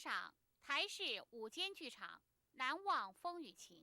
賞台視午間劇場《難忘風雨情》。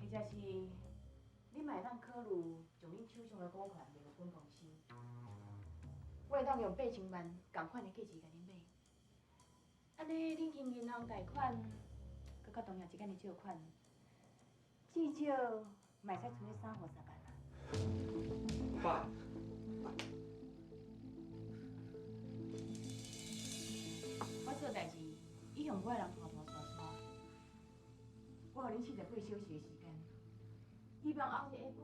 或者是你嘛會當考慮將恁手上的股權賣予阮公司，我會當用8000萬仝款的價錢共恁買。按呢，恁去銀行貸款，閣佮同業之間的借款，至少嘛會使存咧3、50萬啊。爸，我做代誌一向無愛人拖拖沙沙，我予恁48小時的時間，希望後日下晡，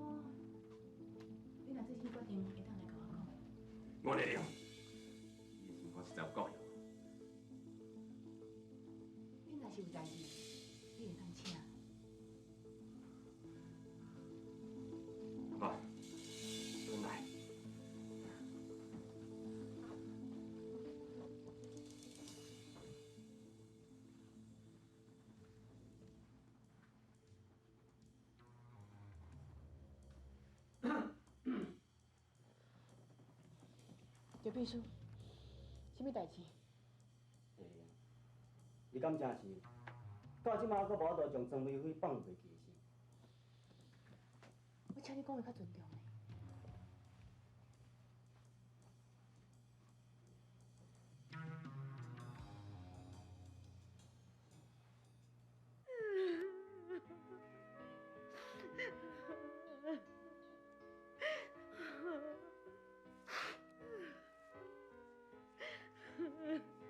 你若做啥決定，會當來共我講。我會用，你的心肝實在有夠用。恁若是有代誌，你會當請。爸，轉來。赵秘書，啥物代誌？欸，你敢真是到這馬閣無法度將莊美輝放袂記是？我請你講話較尊重咧。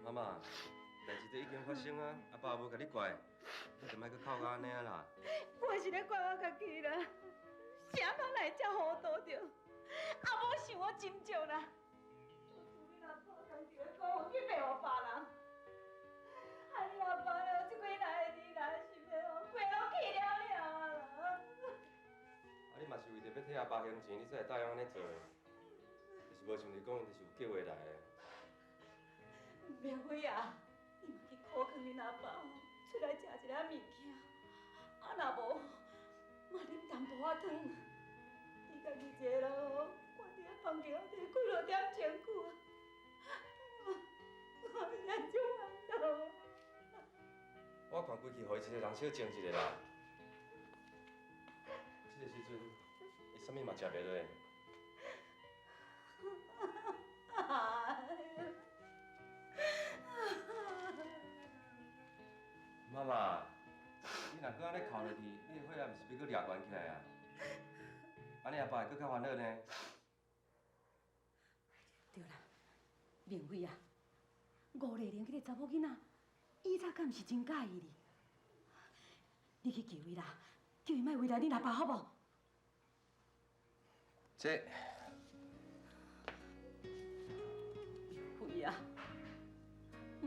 媽媽，代誌都已經發生啊，阿爸無共你怪，你就莫閣哭甲按呢啊啦。我是咧怪我家己啦，啥人來會遮糊塗著？阿某想我真少啦，你若破工廠的股份去賣予別人，害你阿爸了，這幾年的年來是欲哦，規攏去了了啊啦。啊，你嘛是為著欲替阿爸還錢，你才會答應按呢做的，就是無想著講，就是有計劃來的。明輝啊，你嘛去苦勸恁阿爸吼，出來食一下物件，啊若無，嘛啉淡薄仔湯。伊家己一个人吼，關佇咧房間內底幾落點鐘久啊，我真足煩惱。我看規氣予伊一個人小靜一下啦。這個時陣，伊啥物嘛食袂落。媽媽，你若閣按呢哭落去，你的血壓毋是欲閣掠懸起來啊？按呢阿爸會閣較煩惱呢。對啦，明輝啊，吳麗玲彼個查某囡仔，以早敢毋是真佮意你？你去求伊啦，叫伊莫為難恁阿爸，好無？這，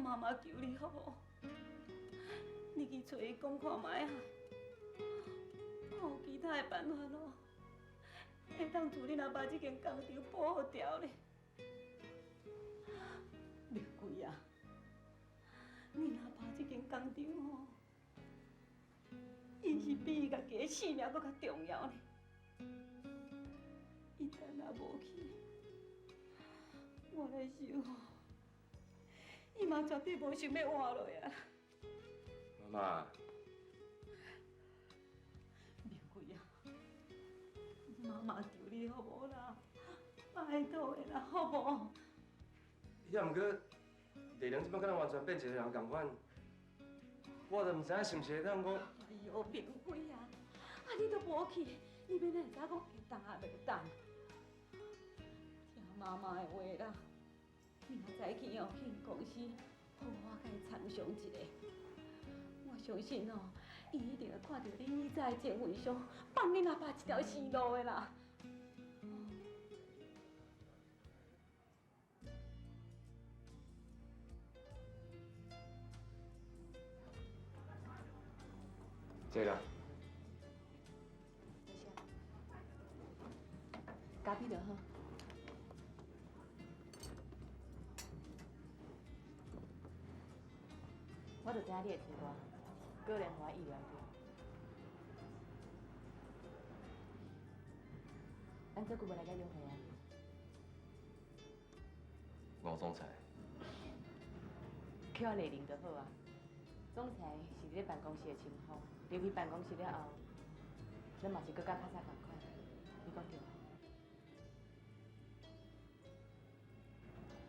媽媽求你好無？你去揣伊講看覓啊，看有其他的辦法咯，會當厝恁阿爸這間工廠保予牢咧。明輝啊，恁阿爸這間工廠吼，伊是比伊家己的性命閣較重要呢。伊等若無去，我來想吼，伊嘛絕對無想欲活落啊。媽媽。明輝啊，媽媽求你好無啦，拜託的啦，好無？也毋過，麗玲這擺敢若完全變一個人仝款，我就毋知影是毋是會當講。哎喲，明輝啊，啊你都無去，伊欲哪會知影講會當抑袂當？聽媽媽的話啦，明仔載去哦，去𪜶公司好好共伊參詳一下。我相信哦，伊一定會看著恁以早的情分上，放恁阿爸一條生路的啦。坐啦。多謝。咖啡就好。我就知影你會揣我，果然予我意料著。咱這久無來遮約會啊？吳總裁。叫我麗玲就好啊。總裁是佇咧辦公室的稱呼，離開辦公室了後，咱嘛是閣佮較早仝款，你講對無？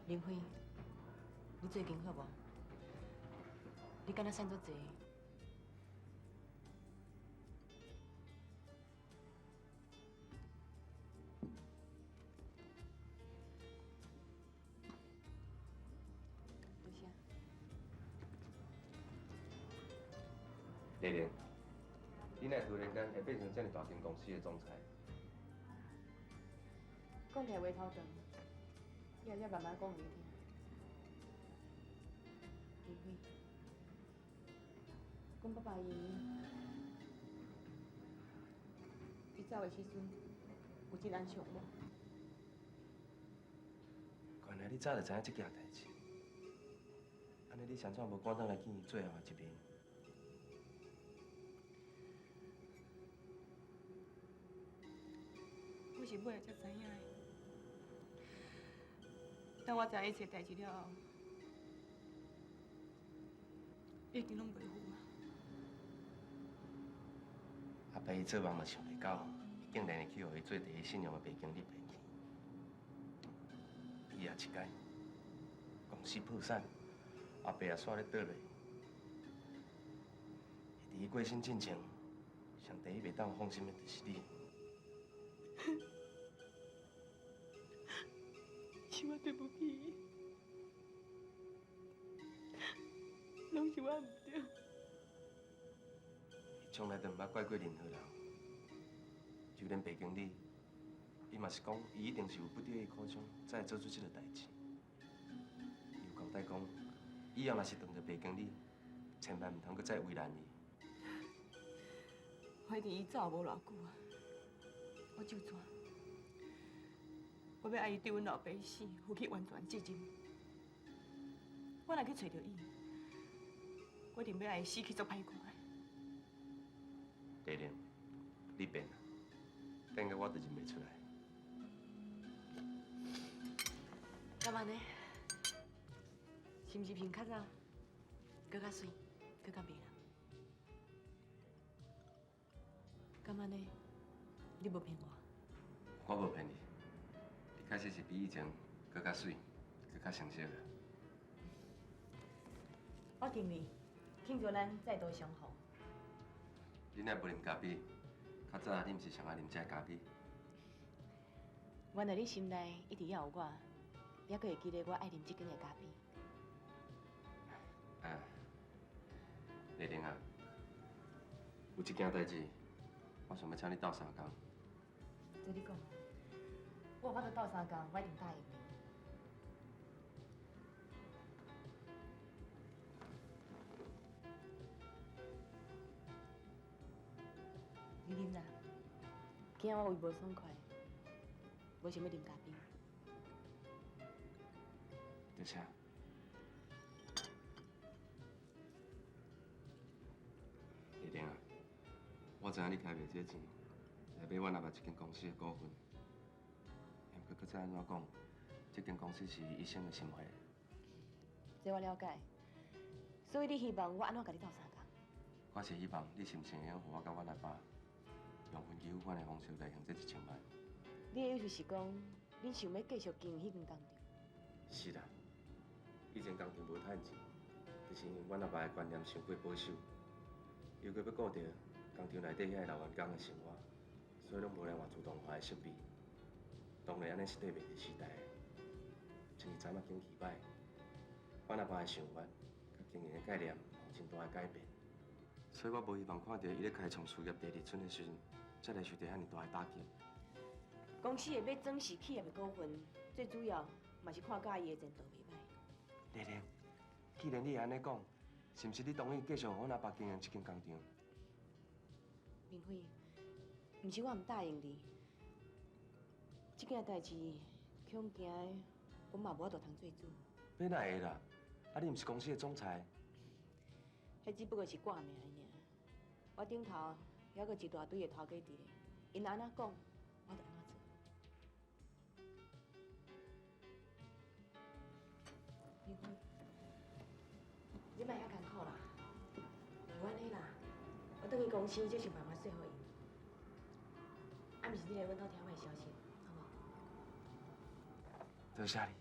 林輝，你最近好無？你敢若瘦足濟？多謝。麗玲，你哪會突然間會變成這麼大間公司的總裁？講起來話頭長，以後才慢慢講予你聽。林輝，阮爸爸伊，伊走的時陣，有真安詳無？原來你早就知影這件代誌，按呢你啥怎無趕轉來見伊最後的一面？我是尾仔才知影的，等我知影一切代誌了後，已經攏袂赴啊。阿爸伊做夢嘛想袂到，伊竟然會去予伊做第一信用的白經理騙去。伊也一屆，公司破產，阿爸也煞咧倒落。佇伊過身進前，上第一袂當放心的就是你。是我對不起伊，攏是我毋對。伊從來都毋捌怪過任何人，就連白經理，伊嘛是講，伊一定是有不得已苦衷，才會做出這個代誌。伊有交代講，以後若是當著白經理，千萬毋通閣再為難伊。反正伊走無偌久啊，我就怎？我欲愛伊對阮老爸死負起完全責任。我若去揣著伊，我一定欲愛伊死去足歹看的。麗玲，你變啦，變到我都認袂出來。敢按呢？是毋是比較早，閣較媠，閣較迷人？敢按呢？你無騙我？我無騙你，你確實是比以前閣較媠，閣較成熟。我敬你，慶祝咱再度相逢。你若無啉咖啡，較早你毋是上愛啉這咖啡？原來你心內一直猶有我，你猶閣會記得我愛啉這間的咖啡。啊，麗玲啊，有一件代誌，我想欲請你鬥相共。這你講，我有法度鬥相共，我一定答應你。惊我胃無爽快，無想欲啉咖啡。多謝。麗玲啊，我知影你開袂少錢來買阮阿爸這間公司的股份，毋過閣再按怎講，這間公司是伊一生的心血。這我了解，所以你希望我按怎共你鬥相共？我是希望你是毋是會用予我佮阮阿爸用分期付款的方式來還這1000萬？你的意思是講，恁想欲繼續經營彼間工廠？是啦，以前工廠無趁錢，就是因為阮阿爸的觀念傷過保守，又閣欲顧著工廠內底遐个老員工的生活，所以攏無來換自動化的設備。當然，按呢是對袂佇時代的。像是昨仔景氣歹，阮阿爸的想法、佮經營的概念有真大的改變，所以我無希望看著伊咧開創事業第二春的時陣，才來受著遐爾大的打擊。公司會欲轉是企業的股份，最主要嘛是看佮伊的前途袂歹。麗玲，既然你會按呢講，是毋是你同意繼續予阮阿爸經營這間工廠？明輝，毋是我毋答應你，這件代誌恐驚我嘛無法度通做主。欲哪會啦？啊，你毋是公司的總裁？彼只不過是掛名的爾。我頂頭猶閣一大堆的頭家佇咧，𪜶按怎講，我就按怎做。明輝，你莫遐艱苦啦，無按呢啦，我轉去公司再想辦法說服𪜶。啊，毋是你來阮兜聽我的消息，好無？多謝你。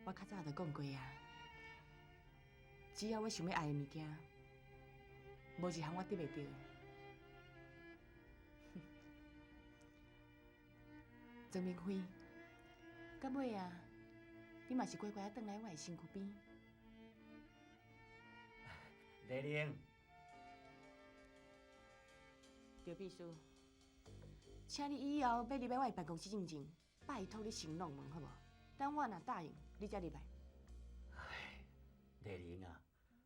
我較早就講過啊，只要我想欲愛的物件，無一項我得袂著的。曾明輝，到尾啊，你嘛是乖乖仔轉來我的身軀邊。麗玲，劉秘書，請你以後欲入來我的辦公室進前，拜託你先弄問好無？等我若答應，你才入來。唉，麗玲啊，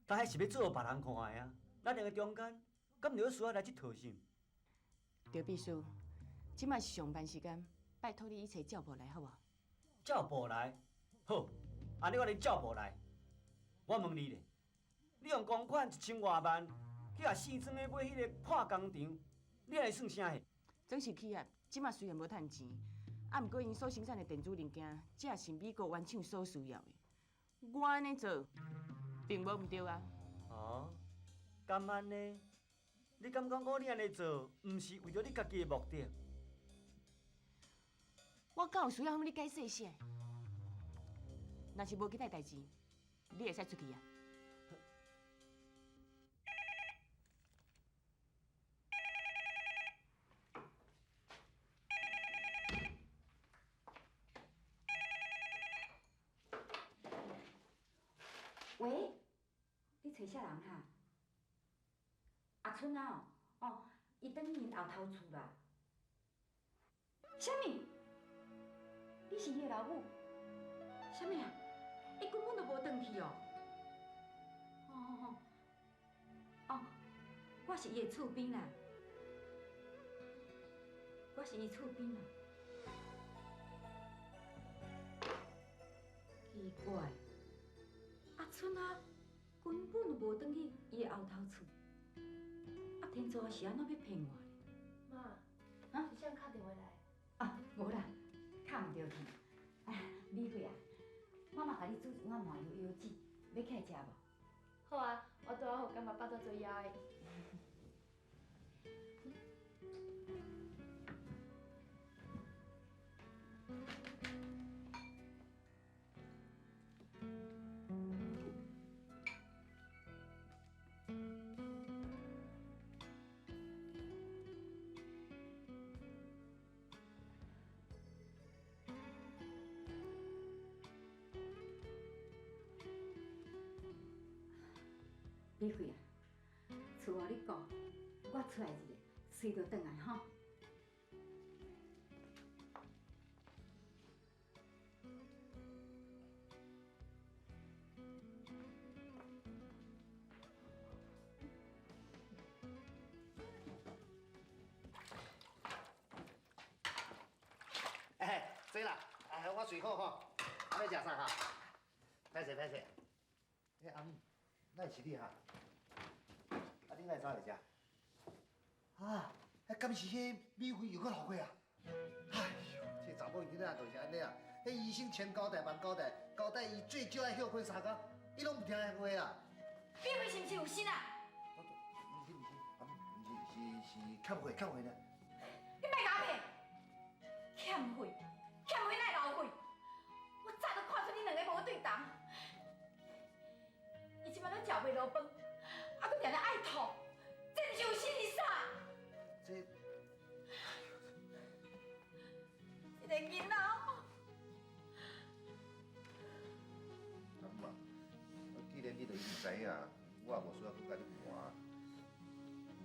咱彼是欲做予別人看的啊，咱兩个中間，敢著需要來這套啥？劉秘書，這擺是上班時間，拜託你去揣趙婆來好無？趙婆來，好，按呢我咧趙婆來。我問你咧，你用公款1000外萬去共四庄的買彼個破工廠，你按呢算啥貨？總是企業，這擺雖然無趁錢。啊，毋過𪜶所生產的電子零件，才是美國原廠所需要的。我按呢做，並無毋對啊。哦，敢按呢？你敢講講你按呢做，毋是為著你家己的目的？我敢有需要向你解釋啥？若是無其他代誌，你會使出去啊。喂，你揣啥人哈？阿春啊哦，哦，伊轉去𪜶後頭厝啦。啥物？你是伊的老母？啥物啊？伊根本就無轉去哦。哦哦哦，哦，我是伊的厝邊啦，我是伊厝邊啦。奇怪。阿春啊，根本就無轉去伊的後頭厝。啊，天祖是按怎欲騙我咧？媽，啊，是誰敲電話來？啊，無啦，敲毋著去。啊，美惠啊，我嘛共你煮一碗麻油腰子，欲起來食無？好啊，我拄仔好感覺腹肚做枵的。美惠啊，厝予你顾，我出来一下，随就转来吼。哎，坐啦，哎，我随好吼，啊，欲食啥哈？歹势歹势。欸，阿姆，哪会是你哈？啊，你哪会走来遮？啊，欸，敢是彼美惠又阁流血啊？哎哟，这查某囡仔就是按呢啊！彼医生千交代万交代，交代伊最少爱歇睏三工，伊拢毋听话啦。美惠是毋是有心啊？毋是毋是，阿姆，毋是是是欠血欠血呢。你莫共我骗，欠血，欠血哪会流血？我早就看出恁两个无对同。伊这摆拢食袂落饭，啊，阁定定爱吐，这毋是有心是啥？这，这个囡仔哦。阿姆啊，既然你都已经知影，我也无需要阁共你瞒。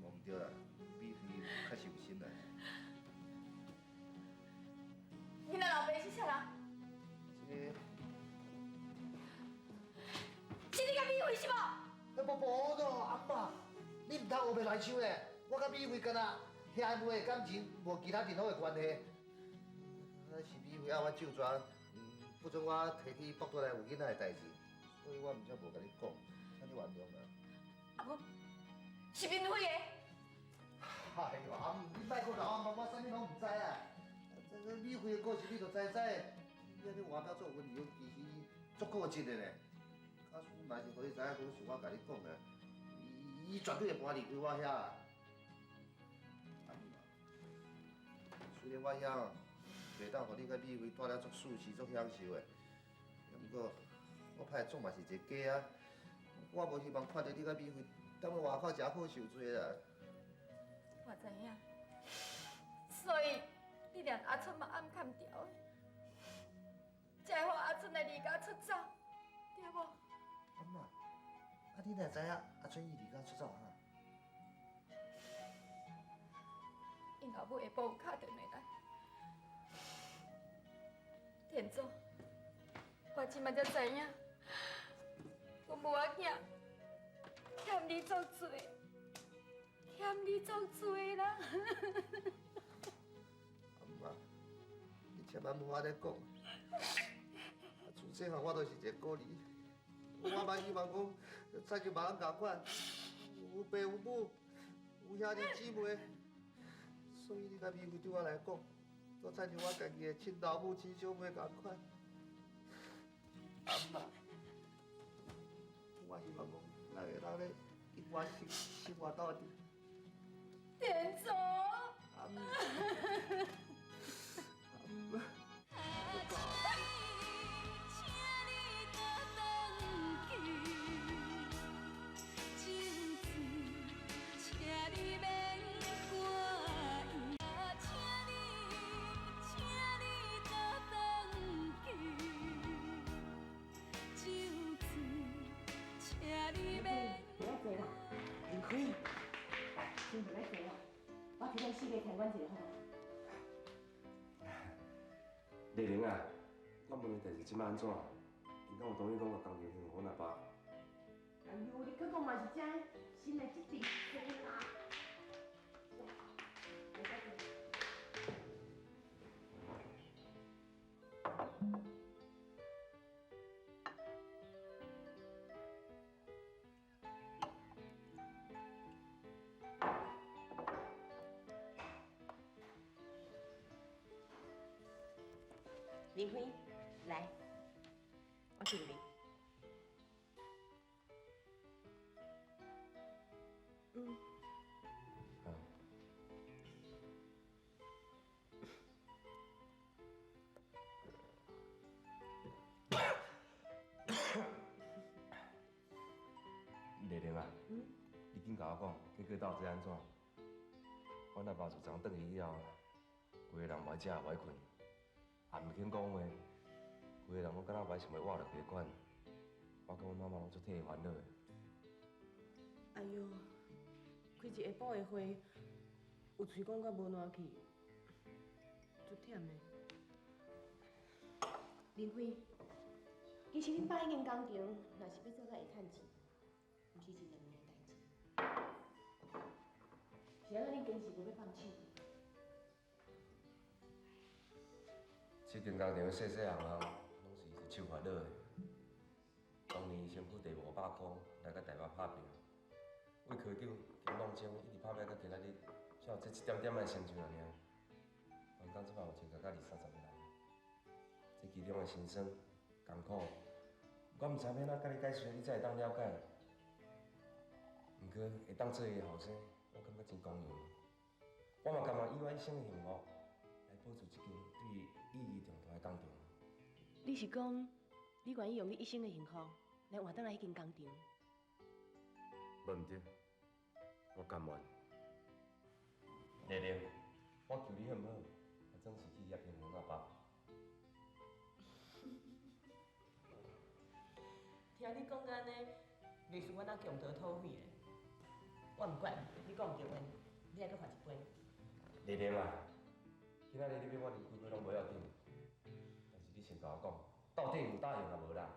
无毋对啦，美惠确实有心啦。囡仔老爸是啥人？这。是你佮美惠是无？无无咯，阿姆，你毋通乌白来想咧。我佮美惠敢若兄妹的感情，无其他任何的关系。那是美惠爱我咒抓，不准我提起腹肚内有囡仔的代志，所以我毋才无共你讲，请你原谅啦。啊无，是美惠的。哎呦，阿姆，你莫阁老我问，我啥物拢毋知啊。这个美惠的故事你都知知，你按呢外表做温柔，其实足固执的咧。假使嘛是予伊知影讲是我共你讲的，伊绝对会搬离开我遐。阿姆啊，虽然我遐袂当予你佮美惠住了足舒适、足享受的，毋过我歹总嘛是一个家啊。我无希望看著你佮美惠踮咧外口食苦受罪啦。我知影，所以你连阿春嘛暗崁著的，才会予阿春来离家出走，对无？阿姆，啊你哪会知影阿春伊离家出走啊？𪜶老母下晡有敲电话来，田总，我这摆才知影，阮母仔囝欠你足济，欠你足济啦。阿姆，你千万莫按呢讲，自细汉我就是一个孤儿。我嘛希望讲，亲像别人仝款，有爸有母，有兄弟姊妹，所以你佮美惠对我来讲，都亲像我家己的亲老母、亲小妹仝款。阿姆，我希望讲，咱会当咧永远生生活斗阵。田总。阿姆。阿姆。先袂使坐啦，我替咱四个参观一下好无？丽玲啊，我问你代志这摆按怎？𪜶敢有同意讲共工厂还予阮阿爸？哎哟，你阁讲嘛是遮，心内这阵多啦。来，来坐。林辉，来，我敬你。嗯。好。丽玲啊，你紧共我讲，结果到底按怎？阮阿爸自从转去以后，规个人无爱食，无爱睏。也毋肯讲话，规个人拢敢若歹想欲活落去款。我佮阮妈妈拢足替伊烦恼的。哎喲，開一下晡的會，有喙講甲無爛去，足忝的。林輝，其實恁爸彼間工廠，若是欲做甲會趁錢，毋是一兩年的代誌。是按怎恁堅持無欲放手？這間工廠的細細項項，攏是伊一手發落的。當年身軀第五百箍來佮台北拍拚，為科長金浪章一直拍拚到今仔日，才有這一點點仔的成就爾。員工這擺有穿甲二三十个人，這其中的辛酸、艱苦，我毋知欲按怎共你解釋，你才會當了解。毋過會當做伊的後生，我感覺真光榮。我嘛甘願以我一生的幸福，來保住這間對伊意義重大的工廠。你是講，你願意用你一生的幸福來換轉來彼間工廠？無毋對，我甘願。麗玲，我求你好毋好？我總是去葉平和阿爸。聽你講按呢，袂輸阮那強盜土匪咧。我毋管，你講毋對話，你愛閣罰一杯。麗玲啊，今仔日你欲我啉幾杯攏無要緊，但是你先共我講，到底有答應抑無啦？